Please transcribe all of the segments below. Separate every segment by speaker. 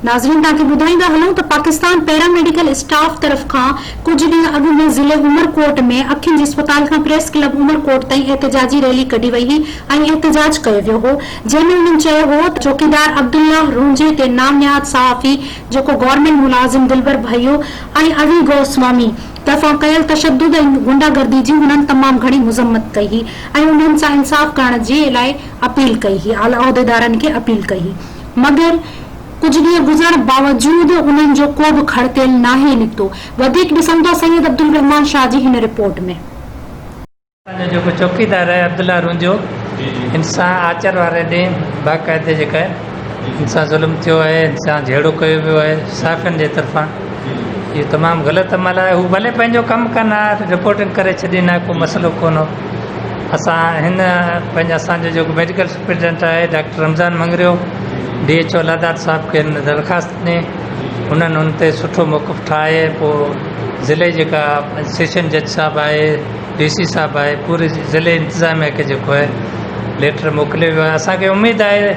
Speaker 1: ناظرين توهان کي ٻڌائيندا هلون ته پاڪستان پيرا ميڊيڪل اسٽاف طرف کان ڪجهه ڏينهن اڳ ۾ ضلعي عمرڪوٽ ۾ اکين جي اسپتال کان پريس ڪلب عمرڪوٽ تائين احتجاجي ريلي ڪڍي وئي هئي ۽ احتجاج ڪيو ويو هو جنهن ۾ انهن چيو هو ته چوڪيدار عبدالله رونجهي تي نام نهاد صحافي جيڪو گورنمينٽ ملازم دلبر ڀيو ۽ اوي گوسوامي طرفان ڪيل تشدد ۽ غنڊا گردي جي هنن تمام گهڻي مذمت ڪئي هئي ۽ انهن سان انصاف ڪرڻ جي لاء اپيل ڪئي هئي اعليٰ عهديدارن کي اپيل ڪئي هئي. مگر ڪجهه ڏينهن گذرڻ باوجود انهن جو ڪو به کڙ تيل ناهي نڪتو. وڌيڪ ڏسون ٿا سيد عبدالرحمان شاهه جي هن رپورٽ ۾.
Speaker 2: اسان جو جيڪو چوڪيدار آهي عبدالله رونجهو هن سان آچر واري ڏينهن باقاعدي جيڪا هن سان ظلم ٿيو آهي هن سان جهيڙو ڪيو ويو آهي صحافين جي طرفان اهو تمام غلط عمل آهي هو ڀلي پنهنجو ڪم ڪن ها رپورٽنگ ڪري ڇڏين ها ڪو مسئلو ڪونه هو اسان هن پنهنجا اسان جو جيڪو ميڊيڪل سپرنٽينڊنٽ آهي doctor Ramzan Mangrio D H O Allahdad صاحب کي هن درخواست ڏني انهن ان تي سٺو موقف ٺاهي پوء ضلعي جيڪا سيشن جج صاحب آهي ڊي سي صاحب آهي پوري ضلعي انتظاميا کي جيڪو آهي ليٽر موڪليو ويو آهي اسانکي اميد آهي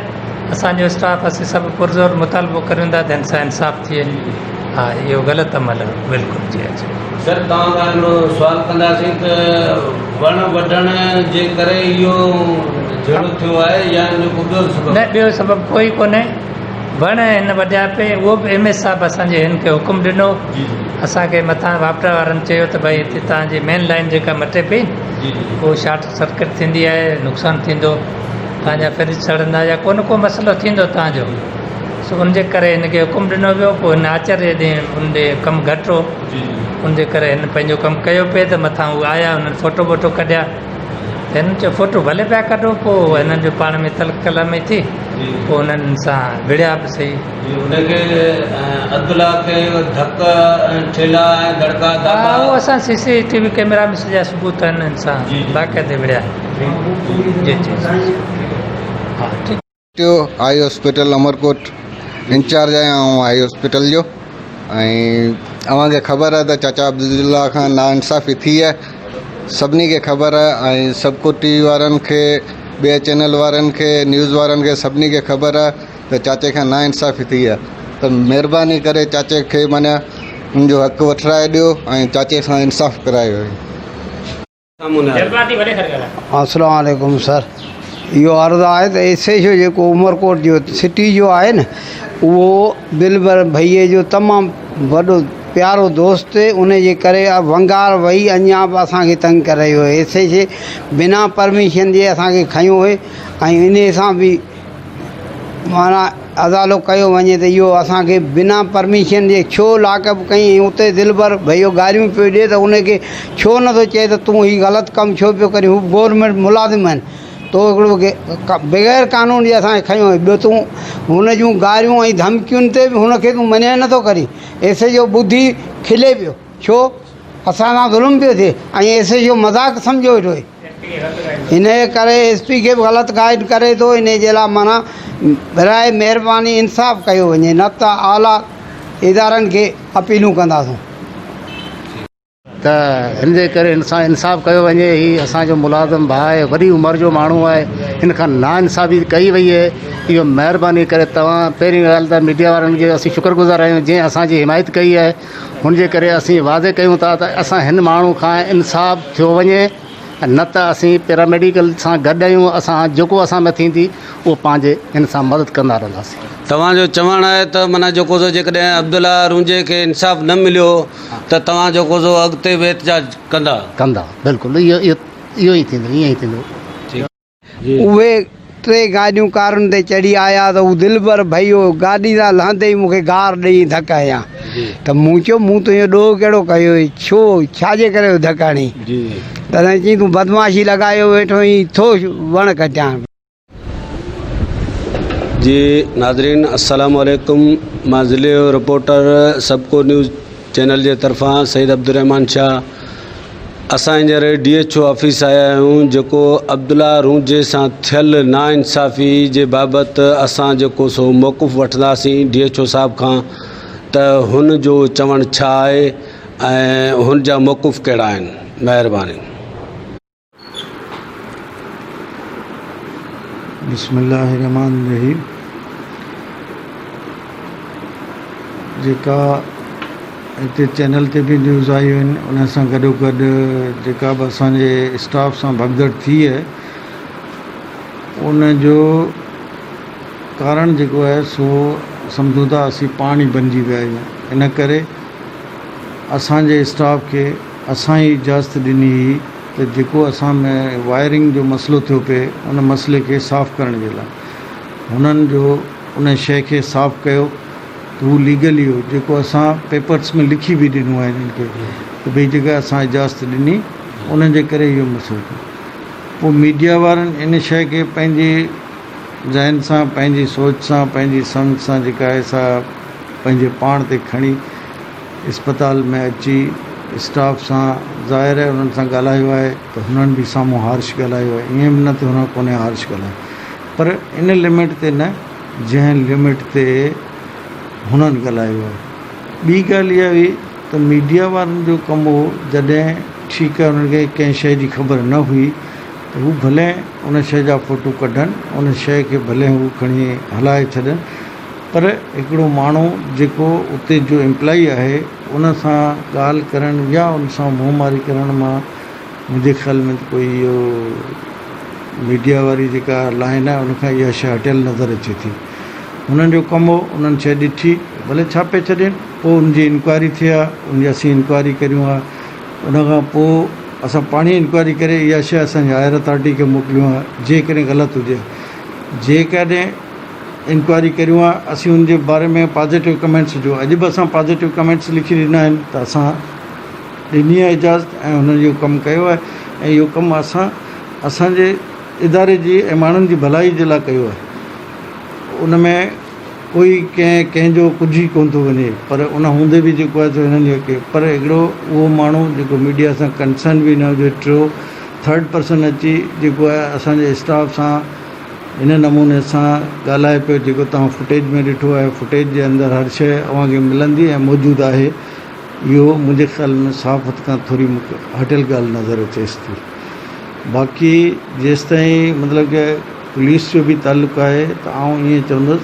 Speaker 2: اسانجو اسٽاف اسين سڀ پرزور مطالبو ڪريون ٿا ته هن سان انصاف ٿئي ها اهو غلط عمل آهي بلڪل جي ها جي.
Speaker 3: سر توهان کان هڪڙو سوال ڪنداسين ته وڻ وڍڻ جي ڪري اهو جهيڙو ٿيو آهي يا ان جو ڪو ٻيو سبب؟
Speaker 2: نه ٻيو سبب ڪوئي ڪونهي وڻ هن وڍيا پئي اهو به ايم ايس صاحب اسان جي هن کي حڪم ڏنو اسان کي مٿان واپڊا وارن چيو ته ڀائي هتي توهان جي مين لائين جيڪا مٽي پئي اهو شارٽ سرڪٽ ٿيندي آهي نقصان ٿيندو توهان جا فرج سڙندا يا ڪو نه ڪو مسئلو ٿيندو توهان جو سو ان جي ڪري هن کي حڪم ڏنو ويو پوء هن آچر جي ڏينهن ان ڏي ڪم گهٽ هو ان جي ڪري هن پنهنجو ڪم ڪيو پئي ته مٿان هو آيا هنن فوٽو ٻوٽو ڪڍيا ته هنن چيو فوٽو ڀلي پيا ڪڍو پوء هنن جو پاڻ ۾ تلخ ڪلامي ٿي پوء هنن سان وڙهيا به سهي.
Speaker 3: جي ان کي عبدالله کي ڌڪ ۽ ٺيلها ۽ دڙڪا
Speaker 2: ها
Speaker 3: داٻا.
Speaker 2: اهو اسان C C T V camera ۾ سڄا ثبوت آهن هن سان باقاعدي وڙهيا جي جي ها ٺيڪ.
Speaker 4: ٽيو آئي هاسپيٽل عمرڪوٽ انچارج آهيان آئون آئي هاسپيٽل جو ۽ اوهان کي خبر آهي ته چاچا عبدالله کان نا انصافي ٿي آهي سڀني کي خبر آهي ۽ سڀ ڪو ٽي وي وارن کي ٻئي چينل وارن کي نيوز وارن کي سڀني کي خبر آهي ته چاچي کان نا انصافي ٿي آهي ته مهرباني ڪري چاچي کي معنيٰ ان جو حق وٺرائي ڏيو ۽ چاچي سان انصاف ڪرايو.
Speaker 5: السلام عليڪم سر اهو عرض آهي ته ايس ايڇ او جيڪو عمرڪوٽ جو سٽي جو آهي نه اهو دلبر ڀئي جو تمام وڏو پيارو دوست ان جي ڪري ونگار وئي اڃا به اسان کي تنگ ڪري رهيو آهي ايس ايڇ بنا پرميشن جي اسان کي کنيو هي ۽ ان سان به معنيٰ ازالو ڪيو وڃي ته اهو اسان کي بنا پرميشن جي ڇو لاڪ اپ ڪئين ۽ اتي دلبر ڀئيو گاريون پيو ڏي ته ان کي ڇو نٿو چئي ته تون هي غلط ڪم ڇو پيو ڪرين هو گورنمينٽ ملازم آهن تو هڪڙو بغير قانون جي اسان کي کنيو آهي ٻيو تون هن جون گاريون ۽ ڌمڪين تي به هن کي تون منع نٿو ڪرين ايس ايڇ او ٻڌي کلي پيو ڇو اسان سان ظلم پيو ٿئي ۽ ايس ايڇ او مذاق سمجهيو ويٺو آهي. انهيء ڪري ايس پي کي به غلط گائيڊ ڪري ٿو انهيء جي لاء معنيٰ براء مهرباني انصاف ڪيو وڃي نه ته اعليٰ ادارن کي اپيلون ڪنداسون.
Speaker 6: ته هن جي ڪري هن سان انصاف ڪيو وڃي هي اسان جو ملازم ڀاء آهي وڏي عمر جو ماڻهو آهي هن کان ناانصافي ڪئي وئي آهي اهو مهرباني ڪري توهان پهرين ڳالهه ته ميڊيا وارن کي اسين شڪر گذار آهيون جنهن اسان جي حمايت ڪئي آهي هن جي ڪري اسين واضح ڪيون ٿا ته اسان هن ماڻهو کان انصاف ٿيو وڃي نه ته اسين پيراميڊيڪل سان گڏ آهيون اسان جيڪو اسان ۾ ٿيندي اهو پنهنجي هن سان مدد ڪندا رهنداسين.
Speaker 3: توهان جو چوڻ آهي ته معنيٰ جيڪو سو جيڪڏهن عبدالله رونجهي کي انصاف نه مليو ته توهان جيڪو سو اڳتي به احتجاج ڪندا.
Speaker 6: ڪندا بلڪل اهو اهو ئي ٿيندو ائين ئي ٿيندو.
Speaker 5: اهي ٽي گاڏيون ڪارن تي چڙهي آيا ته هو دلبر ڀئيو گاڏي تان لهندي ئي مون کي گار ڏئي ڌڪ هنيا ته مون چيو مون تنهنجو ڏوهه ڪهڙو ڪيو هي ڇو ڇا جي ڪري ڌڪ هڻي تڏهن چيائين تون بدمعاشي لڳايو ويٺو آهين ٿو وڻ ڪٽيان.
Speaker 3: جي ناظرين السلام عليڪم مان ضلعي جو رپورٽر سبڪو نيوز چينل جي طرفان سيد عبدالرحمان شاهه اسان هينئر ڊي ايڇ او آفيس آيا آهيون جيڪو عبدالله رونجهي سان ٿيل نا انصافي جي بابت اسان جيڪو سو موقف وٺنداسين ڊي ايڇ او صاحب کان ته هن جو چوڻ ڇا آهي ۽ هن جا موقف ڪهڙا آهن مهرباني.
Speaker 7: بسم الله الرحمن الرحيم. جيڪا هتي چينل تي به نيوز آيون آهن ان سان گڏو گڏ جيڪا به اسان جي اسٽاف سان ڀڳدڙ ٿي آهي ان جو ڪارڻ جيڪو آهي سو سمجهون ٿا اسين پاڻ ئي بنجي ويا آهيون ان ڪري اسان جي اسٽاف کي اسان ئي اجازت ڏني هئي ته جيڪو اسان ۾ وائرنگ جو مسئلو ٿيو پئي ان مسئلي کي صاف ڪرڻ جي لاء هنن جو ان شيء کي صاف ڪيو ته هو ليگلي هو جيڪو اسان پيپرس ۾ لکي به ڏنو آهي هنن کي ته ڀئي جيڪا اسان اجازت ڏني ان جي ڪري اهو مسئلو ٿيو پوء ميڊيا وارن ان شيء کي پنهنجي ذهن سان پنهنجي سوچ سان پنهنجي سمجھ سان جيڪا آهي سا پنهنجي پاڻ تي کڻي اسپتال ۾ اچي اسٽاف سان ظاهر آهي انهن سان ڳالهايو آهي ته هنن به سامهون هارش ڳالهايو آهي ائين به نه ته هنن ڪونهي هارش ڳالهايو پر ان لمٽ تي نه جنهن لمٽ تي هنن ڳالهايو آهي. ٻي ڳالهه اها هئي ته ميڊيا وارن جو ڪم هو جڏهن ٺيڪ آهي انهن کي ڪنهن شيء جي خبر نه هئي ته هو ڀلي ان شيء جا فوٽو ڪڍن ان شيء کي ڀلي هو کڻي هلائي ڇڏن پر هڪڙو ماڻهو جيڪو اتي جو ايمپلائي آهي ان سان ڳالهه ڪرڻ يا ان سان منهن ماري ڪرڻ مان منهنجي خيال ۾ ته ڪوئي اهو ميڊيا واري جيڪا لائين آهي ان کان اها شيء هٽيل نظر اچي ٿي. هنن جو ڪم هو انهن شيء ڏٺي ڀلي ڇاپي ڇڏين پوء ان جي انڪوائري ٿئي ها ان جي اسين انڪوائري ڪريون ها ان کان پوء اسان پاڻ ئي انڪوائري ڪري اها شيء اسان جي هائر اٿارٽي کي موڪليون ها جيڪڏهن غلط هجي ها جيڪڏهن انڪوائري ڪريون ها اسين ان جي باري ۾ پازيٽو ڪمينٽس جو اڄ به اسان پازيٽو ڪمينٽس لکي ڏنا آهن ته اسان ڏني آهي اجازت ۽ هنن اهو ڪم ڪيو آهي ۽ اهو ڪم اسان اسان جي اداري جي ۽ ماڻهن جي ڀلائي جي لاء ڪيو آهي ان ۾ ڪوئي ڪنهن ڪنهن جو ڪجهه ئي ڪونه ٿو وڃي پر ان هوندي به جيڪو آهي سو هنن جو ڪي پر هڪڙو اهو ماڻهو جيڪو ميڊيا سان ڪنسرن به نه هجي ٽيو ٿرڊ پرسن اچي جيڪو آهي اسان جي اسٽاف سان ان نموني سان ڳالهائي پيو جيڪو توهان فوٽيج ۾ ڏٺو آهي فوٽيج جي اندر هر شيء اوهان کي ملندي ۽ موجود آهي اهو منهنجي خيال ۾ صحافت کان ٿوري مون کي هٽيل ڳالهه نظر اچيس ٿي. باقي جيستائين مطلب ڪه پوليس جو به تعلق آهي ته آئون ائين چوندس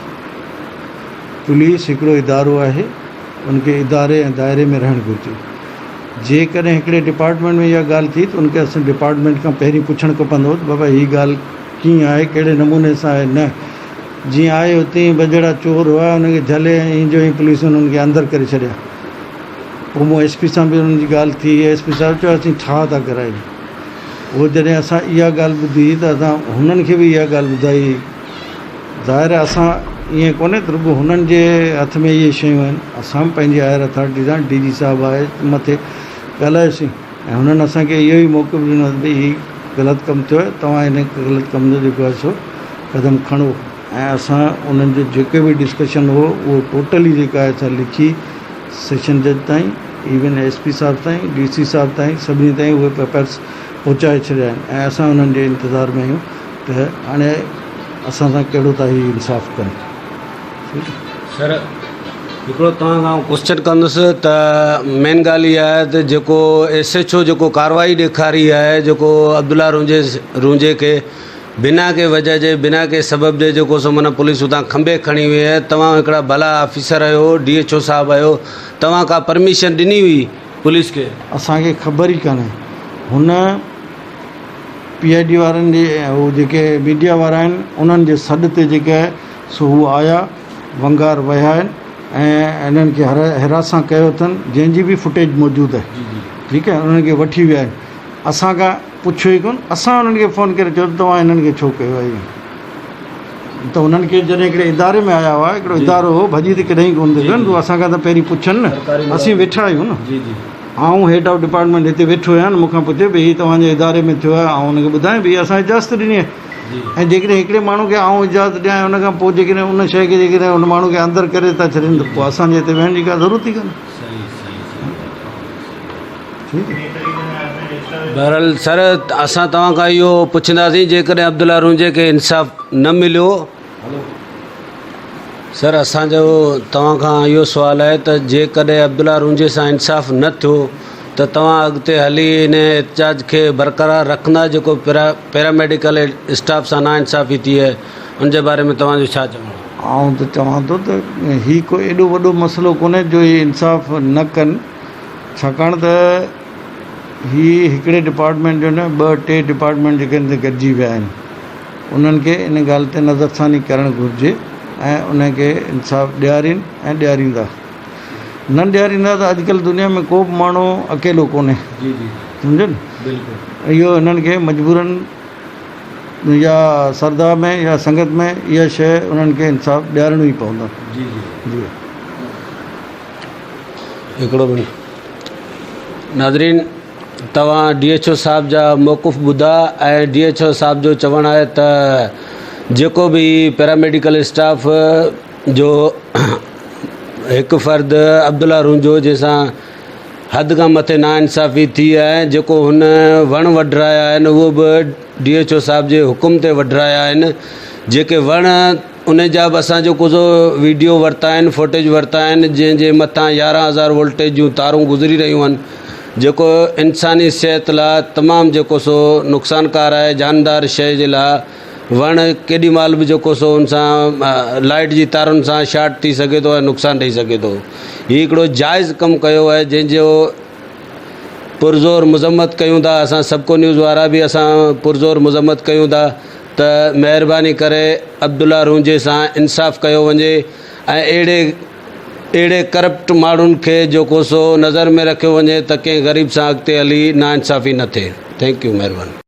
Speaker 7: پوليس هڪڙو ادارو آهي ان کي اداري ۽ دائري ۾ رهڻ گهرجي. جيڪڏهن هڪڙي ڊپارٽمينٽ ۾ اها ڳالهه ٿي ته ان کي اسان ڊپارٽمينٽ کان پهرين پڇڻ کپندو ته بابا هي ڳالهه ڪيئن آهي ڪهڙي نموني سان آهي نه جيئن آيو تيئن ٻه جهڙا چور هئا انهن کي جهلي ۽ ائين جو ائين پوليس انهن کي اندر ڪري ڇڏيا. پوء مون ايس پي سان به انهن جي ڳالهه ٿي ايس پي صاحب چيو اسين ٺاهه ٿا ڪرايون. پوء جڏهن اسان اها ڳالهه ٻڌي ته اسان هنن کي به اها ڳالهه ٻڌائي. ظاهر آهي اسان ائين ڪونهي ته رڳو هنن جي هٿ ۾ اهي شيون آهن اسان به پنهنجي هائر اٿارٽي سان ڊي جي صاحب آهي مٿي ڳالهايوسين ۽ هنن اسان کي اهو ئي موقف ڏنو ته ڀئي هي غلط ڪم ٿيو آهي توهان هن غلط ڪم جو جيڪو آهي سو قدم کڻو ۽ اسان انهن جو جيڪو به ڊسڪشن هو اهو ٽوٽلي جيڪا آهي سا لکي سيشن جج تائين ايون ايس پي صاحب تائين ڊي سي صاحب تائين سڀني تائين اهي پيپرس پهچائي ڇڏيا آهن ۽ اسان انهن جي انتظار ۾ آهيون ته هاڻي اسان سان ڪهڙو ٿا هي انصاف ڪن.
Speaker 3: سر هڪڙو توهان کان ڪوسچن ڪندس ته مين ڳالهه اها آهي ته جيڪو ايس ايڇ او جيڪو ڪارروائي ڏيکاري آهي جيڪو عبدالله رونجي رونجي کي بنا ڪنهن وجه جي بنا ڪنهن سبب جي جيڪو سو معنيٰ پوليس اتان کنڀي کڻي وئي آهي توهان هڪڙا ڀلا آفيسر آهيو ڊي ايڇ او صاحب آهيو توهان ڪا پرميشن ڏني هئي پوليس کي.
Speaker 7: اسان کي خبر ئي ڪانهي هن پي I D وارن جي هو جيڪي ميڊيا وارا آهن انهن جي سڏ تي جيڪي آهي سو هو آيا ونگار ويا آهن ۽ انهن کي هراسان ڪيو اٿن جنهن جي به فوٽيج موجود آهي ٺيڪ آهي انهن کي وٺي ويا آهن اسان کان پڇيو ئي ڪونه، اسان انهن کي فون ڪري چيو ته توهان هنن کي ڇو ڪيو آهي ائين؟ ته هنن کي جڏهن هڪڙي اداري ۾ آيا هئا، هڪڙو ادارو هو، ڀڄي ته ڪڏهن ئي ڪونه ٿي سگهن، تون اسان کان ته پهرين پڇن نه، اسين ويٺا آهيون نه، آئون هيڊ آف ڊپارٽمينٽ هتي ويٺو آهيان، مون کان پڇي ڀئي هي توهان جي اداري ۾ ٿيو آهي، آئون هن کي ٻڌايان ڀئي اسان اجازت ڏني آهي ۽ جيڪڏهن هڪڙي ماڻهو کي آئون اجازت ڏيان ۽ ان کان پوء جيڪڏهن ان شيء کي جيڪڏهن ان ماڻهو کي اندر ڪري ٿا ڇڏين ته پوء اسان جي هتي ويهڻ جي ڪا ضرورت ئي ڪانهي.
Speaker 3: بهرحال سر اسان توهان کان اهو پڇنداسين جيڪڏهن عبدالله رونجهي کي انصاف نه مليو سر اسان جو توهان کان اهو سوال آهي ته جيڪڏهن عبدالله رونجهي سان انصاف نه ٿيو ته توهان اڳتي هلي ان احتجاج کي برقرار رکندا جيڪو پيرا پيراميڊيڪل اسٽاف سان ناانصافي ٿي آهي ان جي باري ۾ توهان جو ڇا چوڻ آهي.
Speaker 7: آئون ته چوان ٿو ته هي ڪو ايڏو وڏو مسئلو ڪونهي جو هي انصاف نه ڪن ڇاڪاڻ ته هي هڪڙي ڊپارٽمينٽ جو نه ٻه ٽي ڊپارٽمينٽ جيڪي آهن سي گڏجي ويا آهن انهن کي ان ڳالهه تي نظرثاني ڪرڻ گهرجي ۽ ان کي انصاف ڏيارين ۽ ڏياريندا نه ڏياريندا ته اڄڪلهه دنيا ۾ ڪو به ماڻهو اڪيلو ڪونهي سمجهيو نه اهو هنن کي مجبورن يا سردا ۾ يا سنگت ۾ اها شيء انهن کي انصاف ڏيارڻو ئي پوندو. جي جي.
Speaker 3: هڪڙو منٽ ناظرين توهان ڊي ايڇ او صاحب جا موقف ٻڌا ۽ ڊي ايڇ او صاحب جو چوڻ آهي ته جيڪو به پيراميڊيڪل اسٽاف جو هڪ فرد عبدالله رونجهو جنهن سان حد کان مٿي ناانصافي ٿي آهي جيڪو هن وڻ وڍرايا آهن اهو به ڊي ايڇ او صاحب جي حڪم تي وڍرايا آهن جيڪي وڻ ان جا به اسان جيڪو سو ويڊيو ورتا آهن فوٽيج ورتا آهن جنهن جي مٿان 11000 وولٽيج جون تارون گذري رهيون آهن جيڪو انساني صحت لاء تمام جيڪو سو نقصانڪار آهي جاندار شيء جي لاء وڻ ڪيڏي مهل به جيڪو سو ان سان لائيٽ جي تارن سان شارٽ ٿي سگهي ٿو ۽ نقصان ڏئي سگهي ٿو. هي هڪڙو جائز ڪم ڪيو آهي جنهن جو پرزور مذمت ڪيون ٿا اسان سبڪو نيوز وارا به اسان پرزور مذمت ڪيون ٿا ته مهرباني ڪري عبدالله رونجهي سان انصاف ڪيو وڃي ۽ اهڙي اهڙي ڪرپٽ ماڻهن کي جيڪو سو نظر ۾ رکيو وڃي ته ڪنهن غريب سان اڳتي هلي ناانصافي نه ٿئي thank you مهرباني.